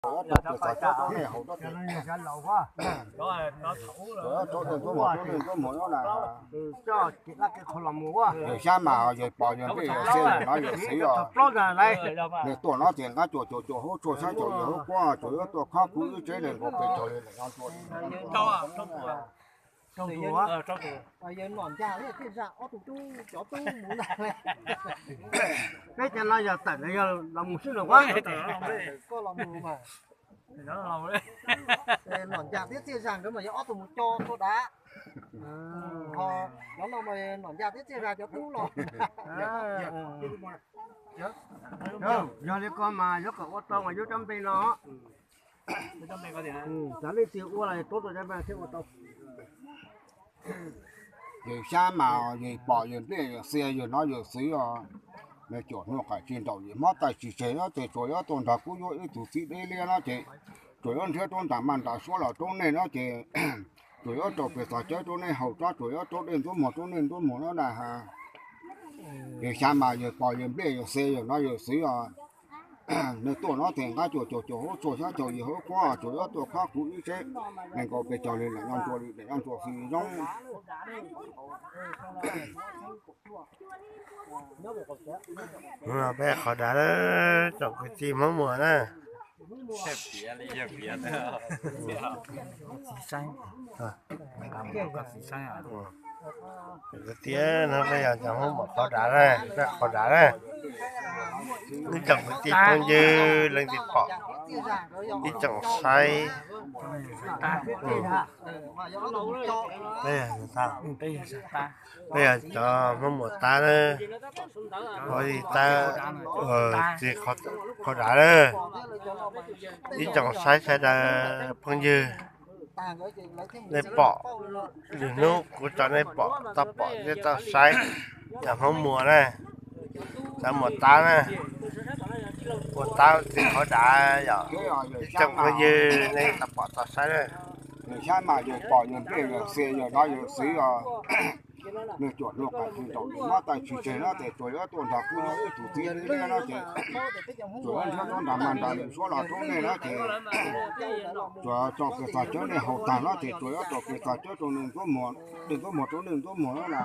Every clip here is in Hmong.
Tsuas yuav rau pes xav cawb rau nej haus rau, tsuas yuav rau dej ntxuab muag rau dej ntxuab muag no na. Yawg Xyab mas yawg Pom yawg Nplej yawg Xia yawg Nov yawg Xwv os. Nws tuaj no ces nqa cuam cuam cuam hauv tshuaj xyab caum yawg hauv kuab, tsuas yuav tuaj khob kuv ib tsev neeg nkaus pes tsawg li lawm no. Peb cov no yog tawm yog los mus sib nrog, koj los mus mas. Nom Ncas thiab Txiaj Zag nkawd mas yog ob tug mus co tua dav. Ho cov no mas Nom Ncas thiab Txiaj Zag cov tub los. Yog li ko mas yuav kom ua tau mas yuav cov npe no. Xav leej twg ua los tuav tuaj cov npe thiaj ua tau. Yawg Xyab mas yawg Pom yawg Nplej yawg Xia yawg Nov yawg Xwv os. Nws cuam hnub qaim tsis nraum yim hmob taij tsis tseg no ces tsuas yuav tuaj nrog kuv yuav ib tug txiv deb liab no ces tsuas yuav nrhiav rau nram maj nram suab los rau nej no ces tsuas yuav rau pes xav cawb rau nej haus tsob, tsuas yuav rau dej ntxuab muag rau nej ntxuab muag no na. Yawg Xyab mas yawg Pom yawg Nplej yawg Xia yawg Nov yawg Xwv os. Nws tuaj no ces nqa cuam cuam cuam hauv tshuaj xyab caum yawg hauv kuab, tsuas yuav tuaj khob kuv ib tsev neeg nkaus pes tsawg li lawm no ntsuas li lawm no ntsuas xwb zoo. Peb qhov dav, tsoom kwv tij Hmoob Muas na. Kwv tij no peb yog cov Hmoob Muas qhov dav na, peb qhov dav na. Ib tsoom kwv tij phooj ywg leej twg pom ib tsoom saib, peb yog cov Hmoob Muas tab na, qhov tab, txiv qhov dav na. Ib tsoom saib sawv daws phooj ywg, nej pom, lwm hnub kuv tso nej pom tau pom thiab tau saib cov Hmoob Muas na, cov Muas tab na, Muas tab txiv qhov dav yom. Ib tsoom phooj ywg nej tau pom tau saib na. Yawg Xyab mas yawg Pom yawg Nplej yawg Xia yawg Nov yawg Xwv os. Nws cuam hnub qaim tsis nraum yim hmob taij tsis tseg no ces tsuas yuav tuaj nrog kuv yuav ib tug txiv deb liab no ces tsuas yuav nrhiav rau nram maj nram lwm suab los rau nej no ces tsuas rau pes xav cawb nej haus tag no ces tsuas yuav rau pes xav cawb rau nej ntxuab muag, dej ntxuab muag rau nej ntxuab muag no na.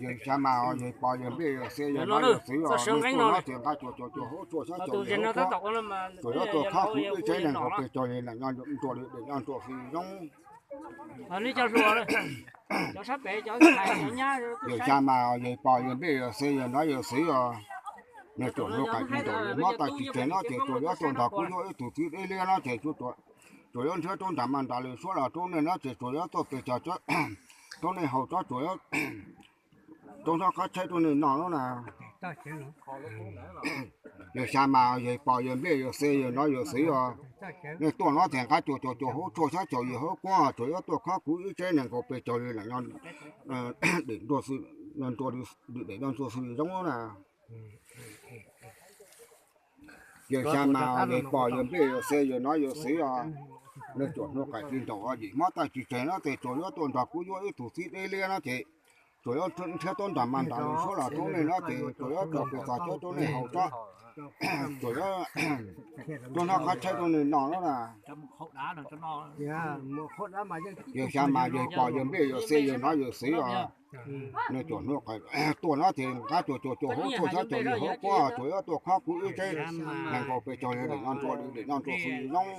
Yawg Xyab mas yawg Pom yawg Nplej yawg Xia yawg Nov yawg Xwv os, nws tuaj no ces nqa cuam cuam cuam hauv tshuaj xyab caum yawg hauv kuab, tsuas yuav tuaj khob kuv ib tsev neeg nkaus pes tsawg li lawm no ntsuas li lawm no ntsuas xwb zoo. Yawg Xyab mas yawg Pom yawg Nplej yawg Xia yawg Nov yawg Xwv os. Nws cuam hnub qaim tsis nraum yim hmob taij tsis tseg no ces tsuas yuav tuaj nrog kuv yuav ib tug txiv deb liab no ces tsuas yuav nrhiav rau nram maj nram lwm suab los rau nej no ces tsuas yuav tuaj pes tsawg cawb rau nej haus tsob, tsuas yuav rau noj qab tshaib rau nej noj no na. Yawg Xyab mas yawg Pom yawg Nplej yawg Xia yawg Nov yawg Xwv os. Nej tuaj no ces nqa cuam cuam cuam hauv tshuaj xyab caum yawg hauv kuab, tsuas yuav tuaj khob kuv ib tsev neeg nkaus pes tsawg li lawm no ntsuas li, ntsuas li zoo na. Yawg Xyab mas yawg Pom yawg Nplej yawg Xia yawg Nov yawg Xwv os. Nws cuam hnub qaim tsis nraum yim hmob taij tsis tseg no ces tsuas yuav tuaj nrog kuv yuav ib tug txiv deb liab no ces tsuas yuav nrhiav rau nram maj nram lwm suab los rau nej no ces tsuas yuav rau pes xav cawb rau nej haus tsob, tsuas yuav rau noj qab tshaib rau nej noj no na. Yawg Xyab mas yawg Pom yawg Nplej yawg Xia yawg Nov yawg Xwv os. Nws cuam hnub qaim tuaj no ces nqa cuam cuam cuam hauv tshuaj xyab caum yawg hauv kuab, tsuas yuav tuaj khob kuv ib tsev neeg nkaus pes tsawg li lawm no ntsuas li lawm no ntsuas xwb zoo.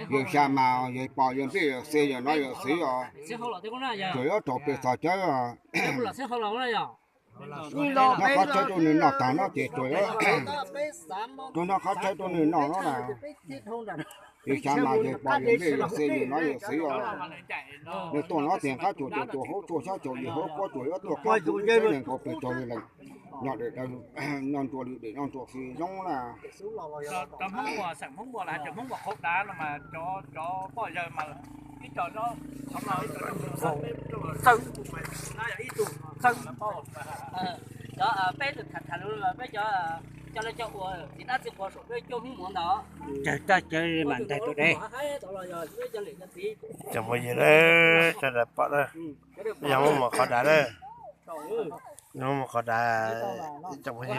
Yawg Xyab mas yawg Pom yawg Nplej yawg Xia yawg Nov yawg Xwv os. Tsuas yuav rau pes xav cawb, rau noj qab tshaib rau nej noj tag no ces tsuas yuav rau noj qab tshaib rau nej noj no na. Yawg Xyab mas yawg Pom yawg Nplej yawg Xia yawg Nov yawg Xwv os. Nws tuaj no ces nqa cuam cuam cuam hauv tshuaj xyab caum yawg hauv kuab, tsuas yuav tuaj khob kuv ib tsev neeg nkaus pes tsawg li lawm no ntsuas li lawm no ntsuas xwb zoo na. Cov peb tham tham lus peb cov, Cawg tag cawg mam ntais tus dev. Tsoom phooj ywg na, sawv daws pom na, yog Hmoob Muas qhov dav na, yog Hmoob Muas qhov dav, tsoom phooj ywg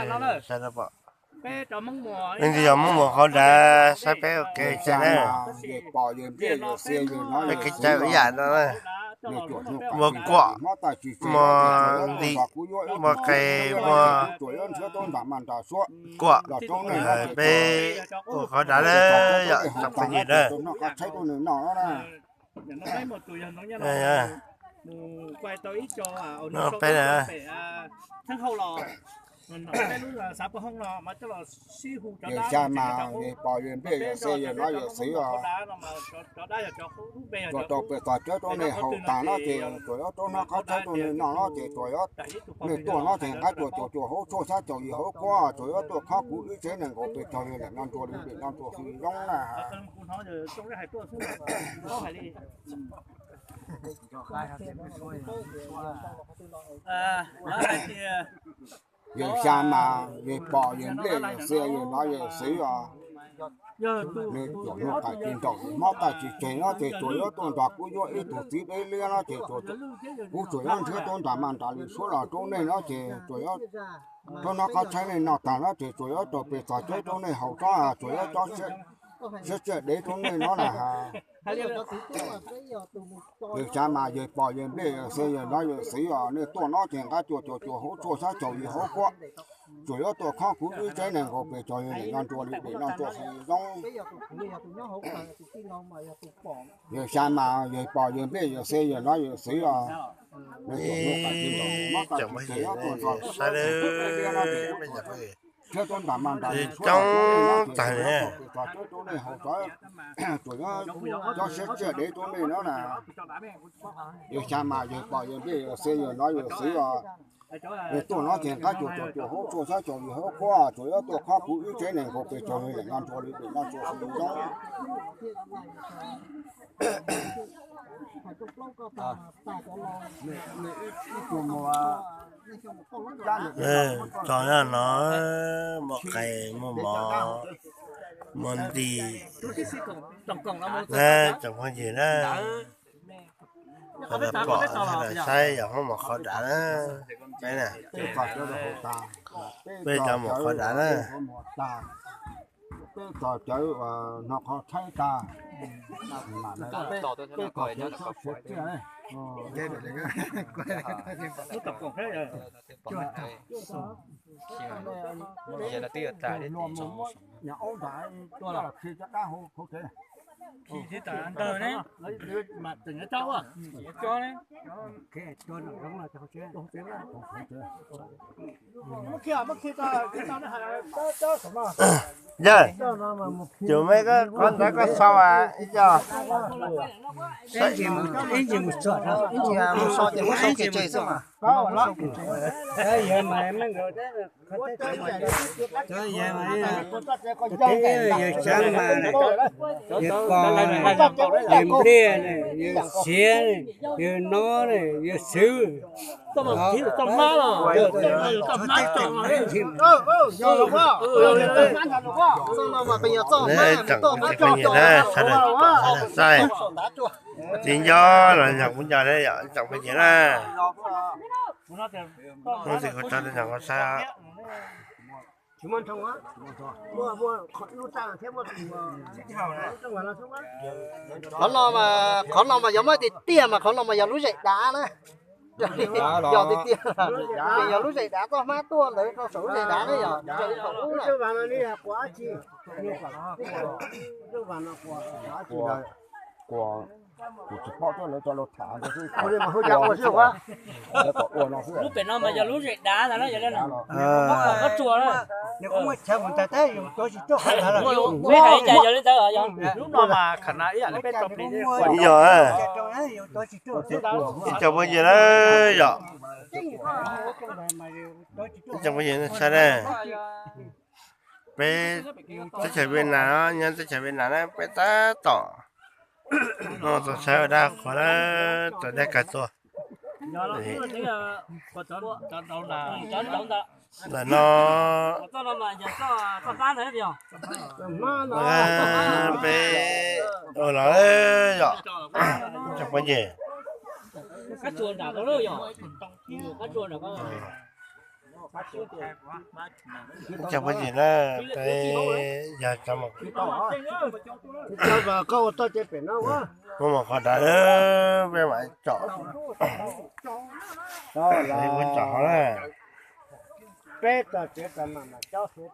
sawv daws pom. Leej twg yog Hmoob Muas qhov dav saib peb ua ke tsev na. Peb kev cai ua ib yam no na, muaj kuam, muaj ntim, muaj qe, muaj kuam, peb ua qhov dav na, yog tsoom phooj ywg na. No peb na. Yawg xya mas, yawg pos yawg nplej yawg xev yawg nov yawg xwv os. Tsuas rau pem tog cawb rau nej haus tas no ces tsuas yuav rau noj qab tshawb rau nej noj no ces tsuas yuav nej tuaj no ces nqab cuam cuam cuam hauv tshuaj xyab caum yim hauv kuab tsuas yuav tuaj khob kuv wb tsev neeg nkaus pes tsawg li lawm no ntsuas li lwm no ntsuas xwm zoo na. Yawg xya mas yawg pom yawg nplej yawg xev yawg nov yawg xwv os. Nej tuam nyuj qais ci nraus mob tag tsis tseg no ces tsuas yuav tuaj nrog kuv yuav ib tug txiv deb liab no ces kuv tsuas yuav nrhiav tuaj nram mas nram li suab los rau nej no ces tsuas yuav rau noj qab tshawb nej noj tag no ces tsuas yuav rau pem tog cawb rau nej haus tsob tsuas yuav cov siab tsiaj dev rau nej no na. Yawg xya mas yawg pom yawg nplej yawg xev yawg nov yawg xwv os, nej tuaj no ces nqab cuam cuam cuam hauv tshuaj xyab caum yim hauv kuab tsuas yuav tuaj khob kuv wb tsev neeg nkaus pes tsawg li lwm no ntsuas li lwm no ntsuas xwm zoo. Yawg xya mas yawg pom yawg nplej yawg xev yawg nov yawg xwv os. Tsoom phooj ywg, coob tag ne. Cov siab tsiaj dev rau nej no na. Yawg xya mas yawg pom yawg nplej yawg xev yawg nov yawg xwv os. Yawg tuaj no ces nqab cuam cuam cuam hauv tshuaj xyab caum yim hauv kuab tsuas yuav tuaj khob kuv wb tsev neeg nkaus pes tsawg li lwm no ntsuas li lwm no ntsuas xwm zoo. Tso no, muaj qe, muaj mov, muaj ntim na, tsoom phooj ywg na. Sawv daws pom sawv daws saib yog Hmoob Muas qhov dav na. Peb na, peb cov Muas qhov dav na. Peb tog cawv hnov qhov thaib tag. Peb tog cawv txhob siav tsiaj. Nyab aub ntag, khi cov dab hauv hauv tsev. Yawg, cov me koj qhov ntawd koj sau ib co. Yawg xyav mas, yawg pos, yawg npliaj, yawg xiav, yawg nov, yawg xwv. Tsoom phooj ywg na, sawv daws pom sawv daws saib. Tsis nco los nyog kuv nco thiab yom, tsoom phooj ywg na. Hnub twg kuv tso rau nej saib. Qhov no mas, qhov no mas yog muaj tiag tiag mas qhov no mas yog lub zem dav na. Yog tiag tiag, ces yog lub zem dav txoj hmab tuaj ntawd rau saum lub zem dav ne yog. Kuv tsis paub thiab, lawv cov lus tham xwb. Lub pem no mas yog lub zem dav ntag na, yog li no. Qhov tsuas na. Peb hais li cas yog li ntawd yog. Lub no mas khav na ib yam li peb tso plig. Ib yam, ib tsoom phooj ywg na, yog ib tsoom phooj ywg na, saib na. Peb teb chaws Vietnam, nyob teb chaws Vietnam na, peb tab tom no tau saib ua dab qhuas na, tau dab kag tuaj. Ntawm no peb ua los yom, tsoom phooj ywg. Tsoom phooj ywg na, peb yog cov muaj qhov dav, peb mam tsom, peb muab tsom hov na. Peb tog tsev tag mam mam cob seb.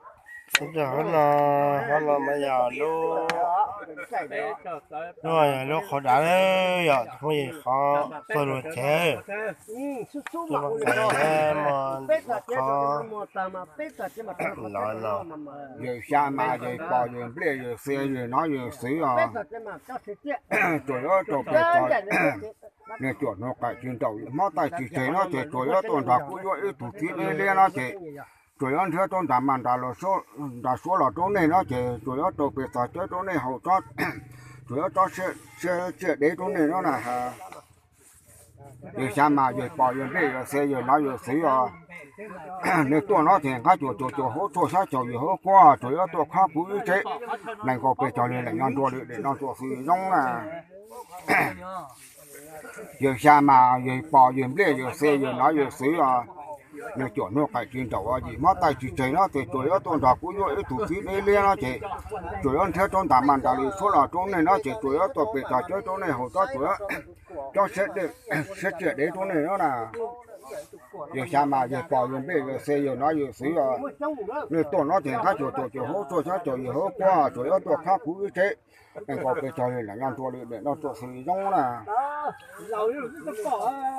Peb tog hov no, hov no mas yog lub, lub, lub qhov dav, yog phooj ywg qhov txog luag tsev. Peb tog tsev tag mam, peb tog tsev mam tog los no. Yawg Xya mas yawg Pos yawg Npliaj yawg Xia yawg Nov yawg Xwv os. Tsuas yuav rau peb tog, nws cuam hnub qaim tsis nraum, hmob taij tsis tseg no ces tsuas yuav tuaj nrog kuv yuav ib tug txiv dib liab no ces tsuas yuav nrhiav rau nram mas nram los, nram suav los rau nej no ces tsuas yuav rau pes txog cawb rau nej haus tsob, tsuas yuav tsob siab tsiaj dev rau nej no na. Yawg Xya mas yawg Pos yawg Npliaj yawg Xia yawg Nov yawg Xwv os. Nws tuaj no ces nqab cuam cuam cuam hauv tshuaj xyab caum yawg hauv kuab, tsuas yuav tuaj khob kuv ib tsev nees nkaum pes caug li leej no nrua li daim no tuaj xwb zoo na. Yawg Xya mas yawg Pos yawg Npliaj yawg Xia yawg Nov yawg Xwv os. Nws cuam hnub qaim tsis nraum, yim hmob taij tsis tseg no ces tsuas yuav tuaj nrog kuv yuav ib tug txiv dib liab no ces tsuas yuav nrhiav rau nram mas nram li suav los rau nej no ces tsuas yuav tuaj pes txog cawb rau nej haus tsob, tsuas yuav cov siab tsiaj dev rau nej no na. Yawg Xya mas yawg Pos yawg Npliaj yawg Xia yawg Nov yawg Xwv os. Nws tuaj no ces nqab cuam cuam cuam hauv tshuaj xyab caum yawg hauv kuab, tsuas yuav tuaj khob kuv ib tsev nees nkaum pes caug li leej no nrua li daim no tuaj xwb zoo na.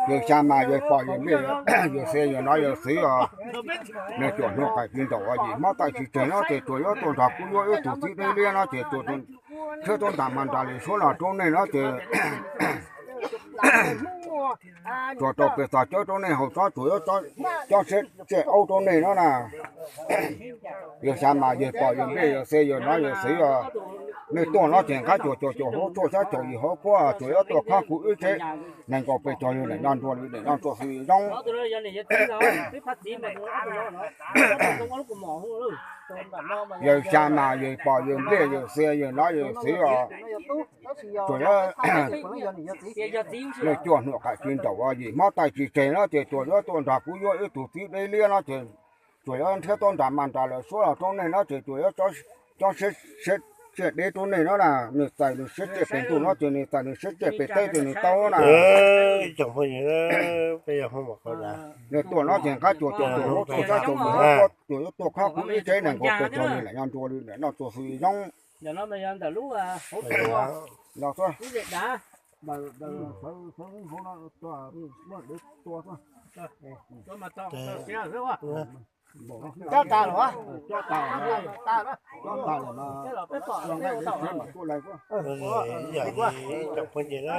Yawg Xya mas yawg Pos yawg Npliaj yawg Xia yawg Nov yawg Xwv os. Nws cuam hnub qaim tsis nraum, yim hmob taij tsis tseg no ces tsuas yuav tuaj nrog kuv yuav ib tug txiv dib liab no ces tsuas nrhiav rau nram mas nram li suav los rau nej no ces tsuas rau pes txog cawb rau nej haus tsob, tsuas yuav cov siab tsiaj aub rau nej no na. Yawg Xya mas yawg Pos yawg Npliaj yawg Xia yawg Nov yawg Xwv os. Nws tuaj no ces nqab cuam cuam cuam hauv tshuaj xyab caum yawg hauv kuab, tsuas yuav tuaj khob kuv ib tsev nees nkaum pes caug li leej no nrua li daim no tuaj xwb zoo. Yawg Xya mas yawg Pos yawg Npliaj yawg Xia yawg Nov yawg Xwv os. Tsuas yuav, nws cuam hnub qaim tsis nraum, yim hmob taij tsis tseg no ces tsuas yuav tuaj nrog kuv yuav ib tug txiv dib liab no ces tsuas yuav nrhiav rau nram mas nram los suav los rau nej no ces tsuas yuav cov siab tsiaj dev rau nej no na. Nws txais nws siab tsiaj pem ntuj no ces nws txais nws siab tsiaj pem teb ces nws tau na. Tsoom phooj ywg, peb yog Hmoob Muas Qhov Dav. Nws tuaj no ces nqab cuam cuam cuam hauv tshuaj xyab caum yawg hauv kuab, tsuas yuav tuaj khob kuv ib tsev nees nkaum pes caug li leej no nrua li daim no tuaj xwb zoo. Ib yam li tsoom phooj ywg na,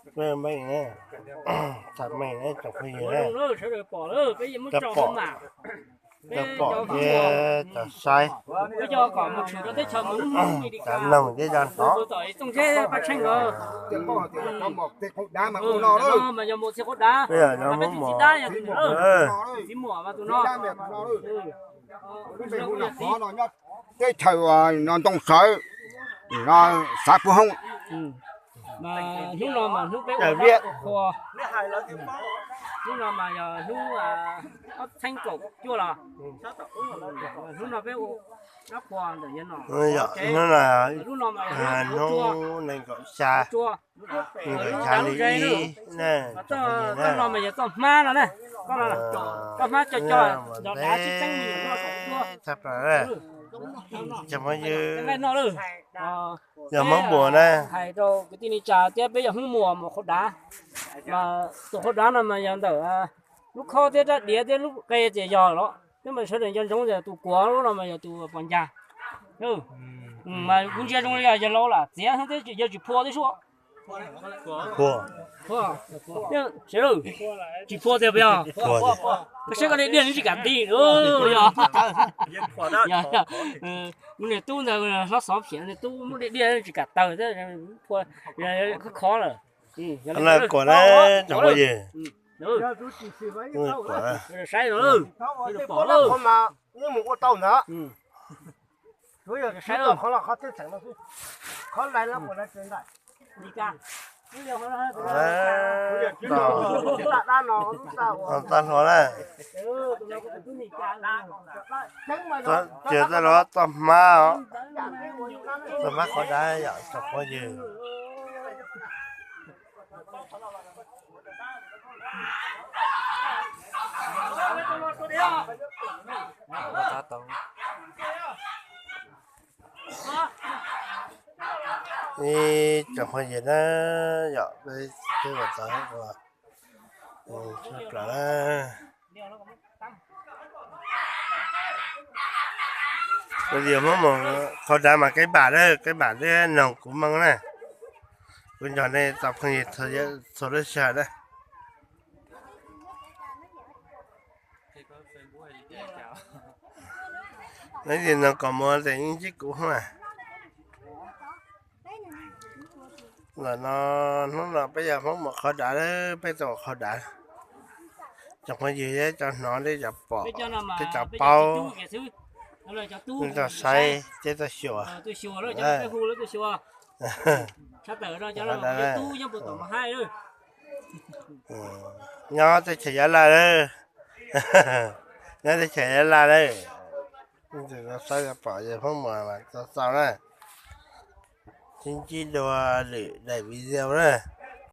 hnub no meej na, txhaj meej na tsoom phooj ywg na, cov pom, cov pom thiab cov saib, cov noog thiab cov hnov. Peb yog cov Hmoob Muas, teb chaws no Ntoo Sawv, no xav Pub Hoob, hnub no mas yog hnub ob txhiab kaum cuaj los, hnub no peb ua qhua ntawm yawg nom, hnub no mas yog hnub nees nkaum xya, nees nkaum xya li ib, toj no mas yog toj hmab no na, toj hmab co co nrov dav tsis tseeb li no saum tua. Tsoom phooj ywg, yog Hmoob Muas na, hais rau kwv tij neej tsa thiab peb yog Hmoob Muas Muas Qhov Dav, mas tus qhov dav no mas yog ntawm lub khob thiab rab diav thiab lub qe ces yog los, thiab mas sawv daws nco ntsoov tias tus kuav lub no mas yog tus pos ncag. Mas kuv ntsia zoo li yawg laus lam txiav thiab yawg tsis phua thiab sub. Tsis phua tiag puas yog? Koj saib koj diaj diaj nws tsis kam ti. Yog, yog, kuv niag tub ntawd hlob xov phiam niag tub muab diaj diaj tsis kam taws thiab, phua khov khov lawm. Qhov no kuam na, tsoom phooj ywg. Kuam na. Saib, mus ua tau ntawd. Qhov lais no kuam na, tsev ntawm. Tag hluas na. Ces txoj lus txoj hmab os, txoj hmab qhov dav yom tsoom phooj ywg. Ib tsoom phooj ywg na, yog peb twb ua tau ua, tshaj plaws na. Kuv yog Hmoob Muas qhov dav mas Kaib Npam na, Kaib Npam thiab noog kuv Hmoob na. Kuv nrog nej tau phooj ywg txhua lub sij hawm na. Neb tis noog Kaus Muas tes yeej ntsib kuv na. Ntawm no hnub no peb yog Hmoob Muas qhov dav, peb tau qhov dav. Tsoom phooj ywg thiab cov hnov thiab cov pom thiab cov paub, nej tau saib thiab tau xyuas. Nyob teb chaws Nyab Laj lawm, nyob teb chaws Nyab Laj lawm. Saib pom yog Hmoob Muas mas tau txaus na. Sib ntsib dua lwm daim video na.